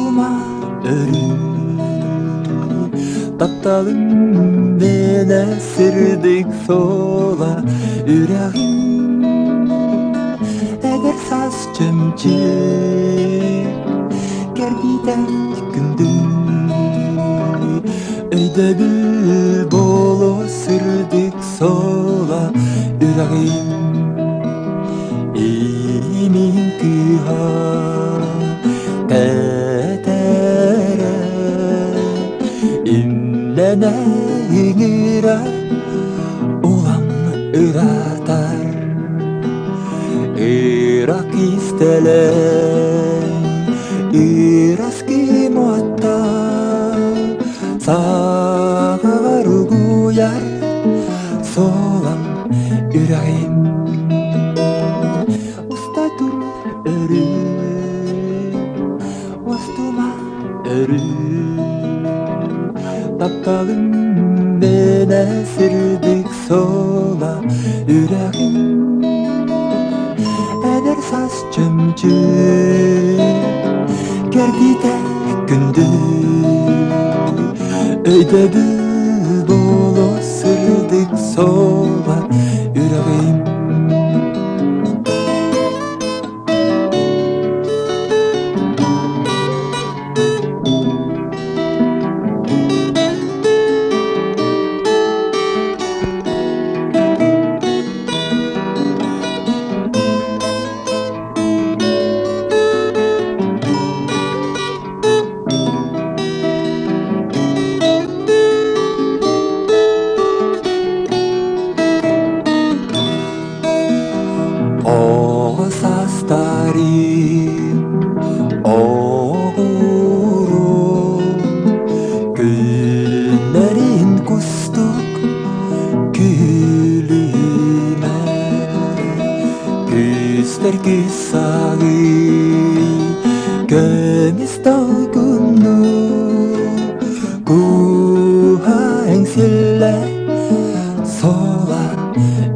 Устума өрүү Тапталым мэнэ сырдык суола Үрэҕим эдэр саас чөмчүүк Кэрдиитэ күндү Өйдөбүл буолуо сырдык суола Үрэҕим имин кыыһа Тэтэрэ имнэнэ ыҥыра улам ыраатар Ыра кистэлэҥ ырас ким Саҕаҕар угуйар солам үрэҕим Уста тур өрүү Устума өрүү Тапталым мэнэ сырдык суола үрэҕим Эдэр саас чөмчүүк Кэрдиитэ күндү Өйдөбүл буолуо сырдык суола үрэҕим. Оҕо саастарым оҕурум Күннэрин кустук күлүмэ Күстэр күс саҕый көмүс долгунну Куһа эҥсиллэр суола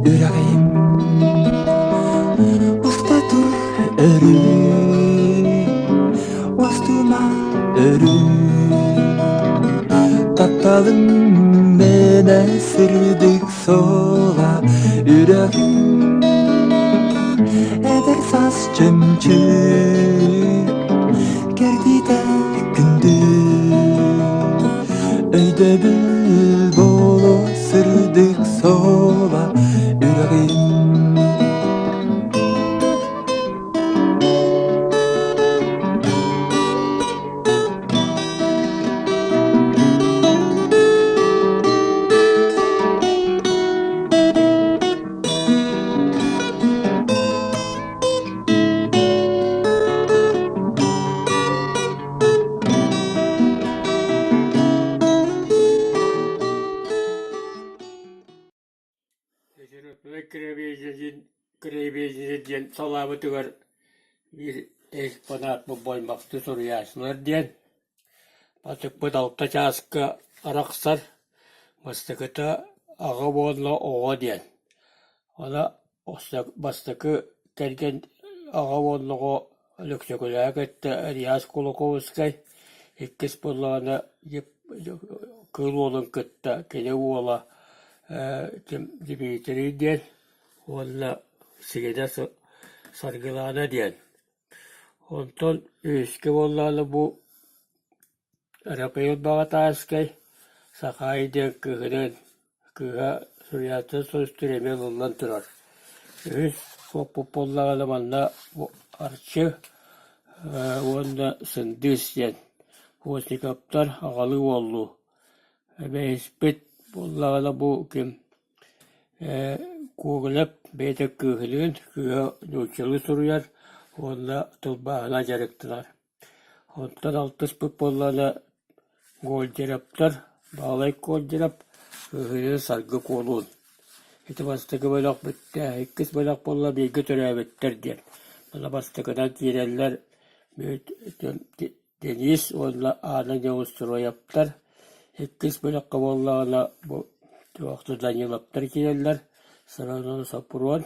үрэҕим Уста тур өрүү Устума өрүү Тапталым мэнэ сырдык суола үрэҕим Эдэр саас чөмчүүк Кэрдиитэ күндү Өйдөбүл буолуо сырдык суола үрэҕим. Краеведение диэн салаабытыгар биир экспонат боймахты суруйааччылар диэн Батыкпыт алта чааска арахсар, бастакыта аҕа уонна оҕо диэн. Ону бастакы кэргэн аҕа уонна оҕо Лөксөкүлээҕи кытта Реас Кулаковскай, иккис буоллаҕына Кыыл Уолун кытта кини уола Дмитрий диэн уонна сигэнэ Саргылаана диэн. Онтон үһүскэ буоллаҕына бу Рапаил Баҕатааскай Сахаай диэн кыыһынан кыыһа суруйааччы сустуур эмиэ ылыллан турар. Үһүс буолбут буоллаҕына манна бу Арчы уонна Сындыыс диэн Постниковтар аҕалыы уоллуу. Бэһиспит буоллаҕына бу ким Кугулеп бэйэтэ кыыһыныын, кыыһа нууччалыы суруйар уонна тылбааһынан дьарыктанар. Онтон алтыспыт буоллаҕына Гольдеровтар, Баһылай Гольдеров, кыыһыныын Саргы Куолуун. Ити бастакы бөлөх бүттэ, иккис бөлөх буолла бииргэ төрөөбүттэр диэн. Манна бастакынан киирэллэр Денис уонна Аана Неустроевтар, иккис бөлөххө буоллаҕына бу туох Даниловтар киирэллэр, Саранон Соппуруон,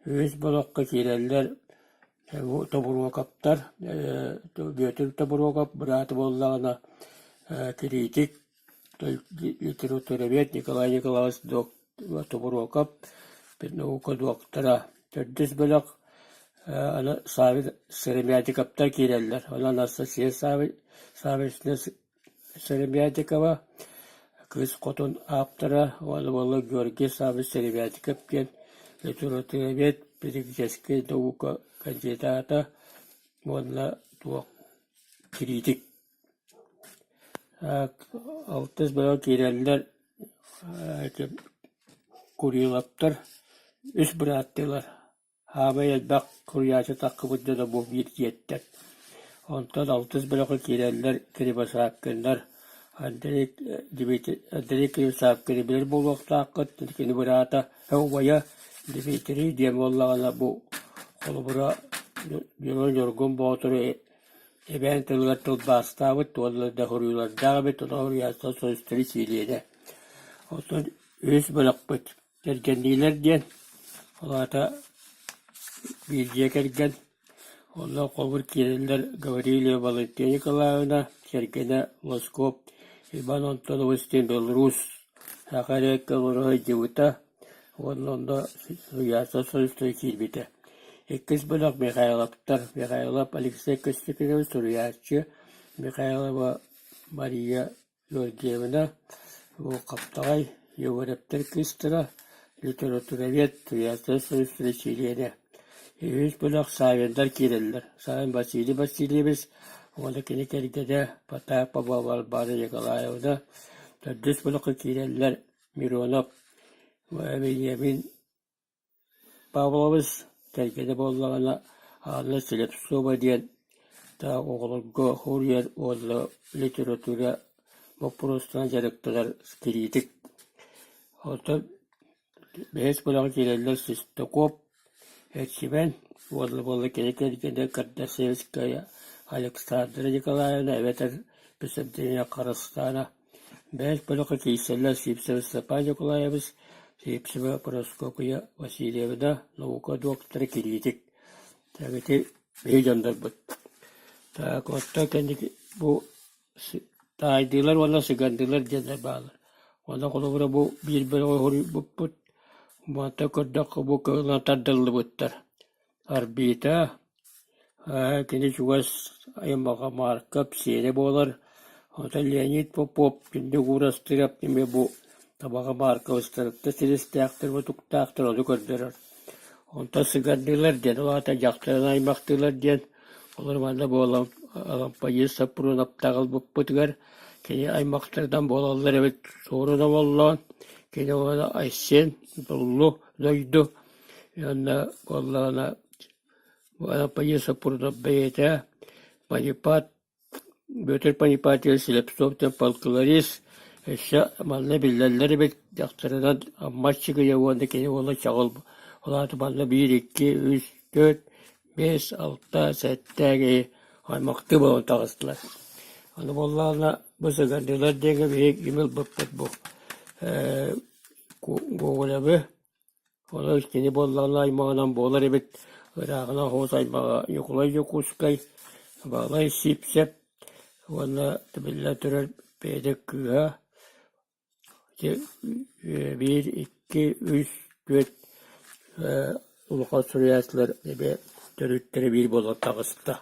үһүс бөлөххө киирэллэр Тобуруокаптар, Бүөтүр Тобуруокап быраата буоллаҕына кириитик, литературовед Николай Николаевич Тобуруокап наука дуоктара. Төрдүс бөлөх аны Сыромятниковтар киирэллэр. Онон Анастасия Саввична Сыромятникова Кыыс Хотун ааптара уонна буолла Георгий Саввич Сыромятников диэн литературовед, педагогическай наука кандидата уонна туох кириитик. Алтыс бөлөх киирэллэр Куриловтар үс бырааттыылар Аабай элбэх суруйааччы таххыбыт дьоно бу биир дьиэттэн. Онтон алтыс бөлөххө киирэллэр Кривошапкиннар, Андрей Андрей Кривошапкины билэр буолуохтааххыт, кини быраата убайа Дмитрий диэн буоллаҕына бу холобура Дьоно Ньургун Боотуру эбээн тылыгар тылбаастаабыт уонна да суруйуулардаах эбит, онон суруйааччылар союзтарын чилиэнэ. Оттон үһүс бөлөхпүт Кэргэнниилэр диэн, ол аата биир дьиэ кэргэн, онно холобур киирэллэр Гаврильева Валентина Николаевна, кэргэнэ Лоскуоп Иван Антонович диэн Беларусь саха эрэкэ олоро сылдьыбыта уонна онно суруйааччылар союзтара киирбитэ. Иккис бөлөх Михайловтар, Михайлов Алексей Константинович суруйааччы, Михайлова Мария Георгиевна Хаптаҕай Егоровтар кыыстара, литературовед, тыйаатыр союзтара чилиэнэ. Үһүс бөлөх Савиннар киирэллэр. Савин Василий Васильевич уонна кини кэргэнэ Потапова Варвара Николаевна. Төрдүс бөлөххө киирэллэр Миронов Вениамин Павлович кэргэнэ буоллаҕына Анна Слепцова диэн оҕолорго суруйар уонна литература боппуруостарынан дьарыктанар кириитик. Оттон бэһис бөлөҕө киирэллэр Шестаков, Эрчимэн уонна буолла кини кэргэнэ Кардашевская Александра Николаевна эбэтэр Псевдония Харыстаана Бэйэс бөлөххө киирсэллэр Сивцев Степан Николаевич, Сивцева Прасковья Васильевна, наука доктора, кириитик. Так ити биһи дьоннорбут. Так оттон кэнники бу таайдыылар уонна сыгандыылар диэннэр бааллар. Онно холобура бу биир бөлөҕү суруйбуппут. Мантан көрдөххө бу кыһылынан тардыллыбыттар. Арбита кини чугас аймаҕа Мааркап сиэнэ буолар, оттон Леонид Попов күндү уурастыырап эмиэ бу Табаҕа Мааркабыстарыттан силистээхтэр, мутуктаахтар ону көрдөрөр. Онтон сыгардыылар диэн, ол аата дьахтарын аймахтыылар диэн, олор манна буолан Алампадьыыс Соппуруонаптаах ылбыппытыгар кини аймахтарынан буолаллар эбит Суорун Омоллоон, кини уола Айсен Доллу дойду Уонна буоллаҕына Анапаиса Пурнов бэйэтэ Панипат Бүөтүр Панипатович Слепцов диэн фольклорист өссө манна биллэллэр эбит дьахтарынан Амма Аччыгыйа уонна кини уола Чаҕыл ол аата манна биир икки үс түөрт биэс алта сэттэ киһи аймахтыы буолан таҕыстылар. Аны буоллаҕына бу сыгардыылар диэки биһиги кими ылбыппыт бу Гоголевы Онон кини буоллаҕына аймаҕынан буолар эбит, ырааҕынан оһуос аймаҕа Ньукулай Дьокуускай, Баһылай Сиипсэп уонна биллэн турар бэйэтэ кыыһа биир, икки, үс, түөрт улахан суруйааччылар эмиэ төрүттэрэ биир буолан таҕыста.